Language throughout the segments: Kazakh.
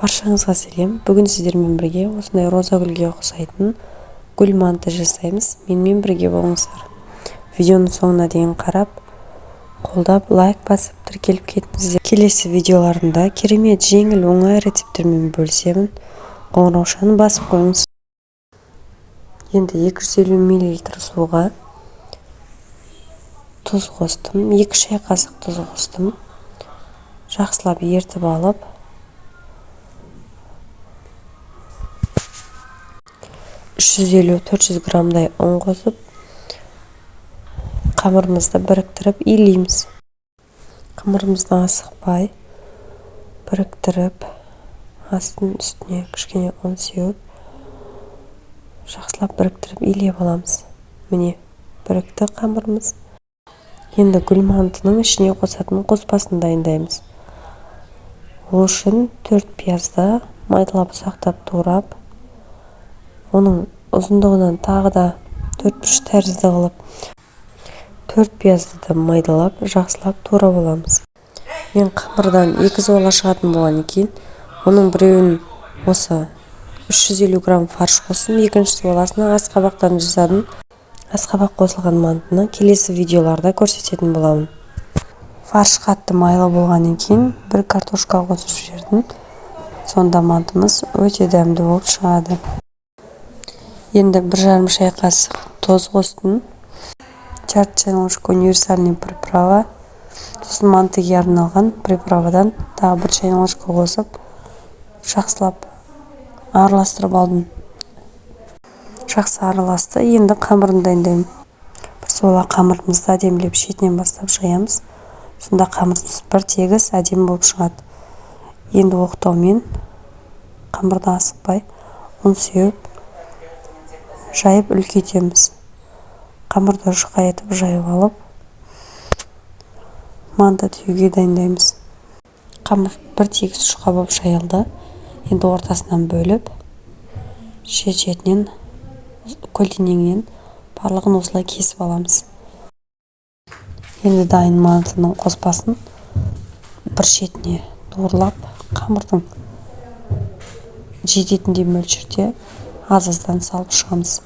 Баршаңызға сәлем! Бүгін сіздермен бірге осындай роза гүлге ұқсайтын гүл манты жасаймыз. Менімен бірге болыңыздар. Видеоның соңына дейін қарап, қолдап, лайк басып, тіркеліп кетіңіздер. Келесі видеоларымда керемет, жеңіл, оңай рецепттермен бөлісемін. Қоңыраушаны басып қойыңыз. Енді 250 мл суға тұз қостым. 2 шай қасық тұз қостым. Жақсылап ертіп алып, 350-400 граммдай ұн қосып, қамырымызды біріктіріп илейміз. Қамырымызды асықпай біріктіріп, астын үстіне кішкене ұн сеуіп, жақсылап біріктіріп илеп аламыз. Міне, бірікті қамырымыз. Енді гүл мантының ішіне қосатын қоспасын дайындаймыз. Ол үшін 4 пиязды майдалап ұсақтап турап, оның ұзындығынан тағы да 4 бұрыш тәрізді қылып, 4 пиязды да майдалап, жақсылап турап аламыз. Мен қамырдан 2 зуала шығатын болғаннан кейін, оның біреуін осы 350 грамм фарш қостым, екінші зуаласына асқабақтан жасадым. Асқабақ қосылған мантыны келесі видеоларда көрсететін боламын. Фарш қатты майлы болғаннан кейін бір картошка қосып жібердім. Сонда мантымыз өте дәмді болып шығады. Енді 1,5 шай қасық тұз қостым. Жарты чайная ложка универсальный приправа. Сосын мантыге арналған приправадан тағы 1 чайная ложка қосып, жақсылап араластырып алдым. Жақсы араласты. Енді қамырын дайындаймын. Бір зуала қамырымызды әдемілеп шетінен бастап жаямыз. Сонда қамырымыз бір тегіс әдемі болып шығады. Енді оқтаумен қамырды асықпай ұн сеуіп, жайып үлкейтеміз. Қамырды жұқа етіп жайып алып, манты түюге дайындаймыз. Қамыр бір тегіс жұқа болып жайылды. Енді ортасынан бөліп, шет-шетінен, көлденеңінен барлығын осылай кесіп аламыз. Енді дайын мантының қоспасын бір шетіне туырлап, қамырдың жететіндей мөлшерде аз-аздан салып шығамыз.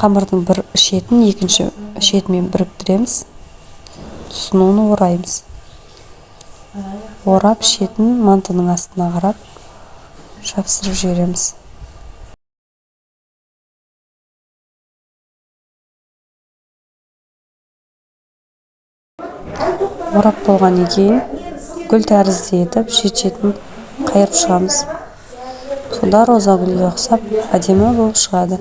Қамырдың бір шетін екінші шетімен біріктіреміз. Сосын оны ораймыз. Орап шетін мантының астына қарап жапсырып жібереміз. Орап болғаннан кейін гүл тәрізді етіп шет-шетін қайырып шығамыз. Сонда роза гүлге ұқсап әдемі болып шығады.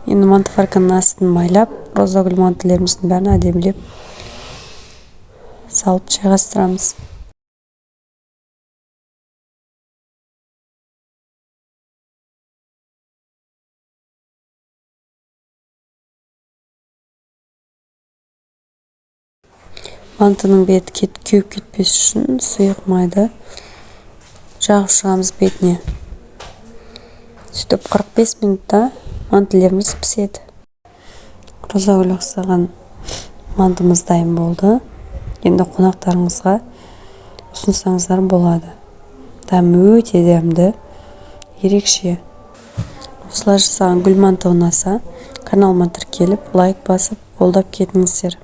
Енді мантоварканың астын майлап, роза гүл мантыларымыздың бәрін әдемілеп салып жайғастырамыз. Мантының беті кеуіп кетпес үшін сұйық майды жағып шығамыз бетіне. Сөйтіп 45 минутта мантыларымыз піседі. Роза гүл ұқсаған мантымыз дайын болды. Енді қонақтарыңызға ұсынсаңыздар болады. Дәмі өте дәмді, ерекше. Осылай жасаған гүл манты ұнаса, каналыма тіркеліп, лайк басып, қолдап кетіңіздер.